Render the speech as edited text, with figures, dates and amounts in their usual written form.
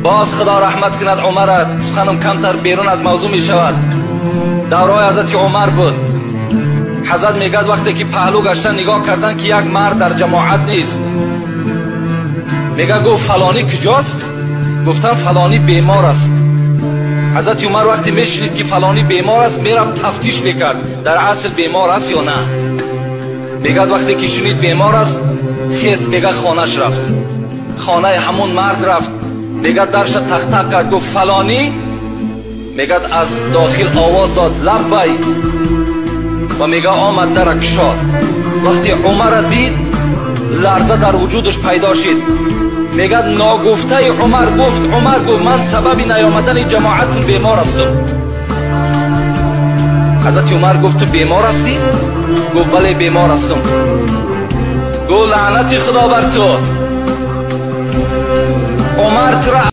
Боз Худо раҳмат кунад Умара, суханам камтар берун аз мавзӯъ мешавад. Давраи ҳазрати Умар буд. Ҳазрат мегӯяд вақте ки паҳлӯ гаштан нигоҳ кардан ки як мард дар ҷамоат нест. Мегӯяд гуфт фалонӣ куҷост? Гуфтан фалонӣ бемор аст. Ҳазрати Умар вақте мешунид ки фалонӣ бемор аст, мерафт тафтиш мекард дар асл бемор аст ё на. Мегӯяд вақте ки шунид бемор аст, хес мегӯяд хонаш рафт. Хонаи ҳамон мард рафт. Мегӯяд дарша тахта кард, гуфт фалонӣ. Мегӯяд аз дохил овоз дод лаббай ва мегӯяд омад дара кушод. Вақте Умарро дид, ларза дар вуҷудаш пайдо шид. Мегӯяд ногуфтаи Умар гуфт, Умар гуфт ман сабаби наёмадани ҷамоатун бемор ҳастам. Ҳазрати Умар гуфт ту бемор ҳастӣ? Гуфт бале бемор ҳастам. Гуфт лаънати Худо бар ту. Умар туро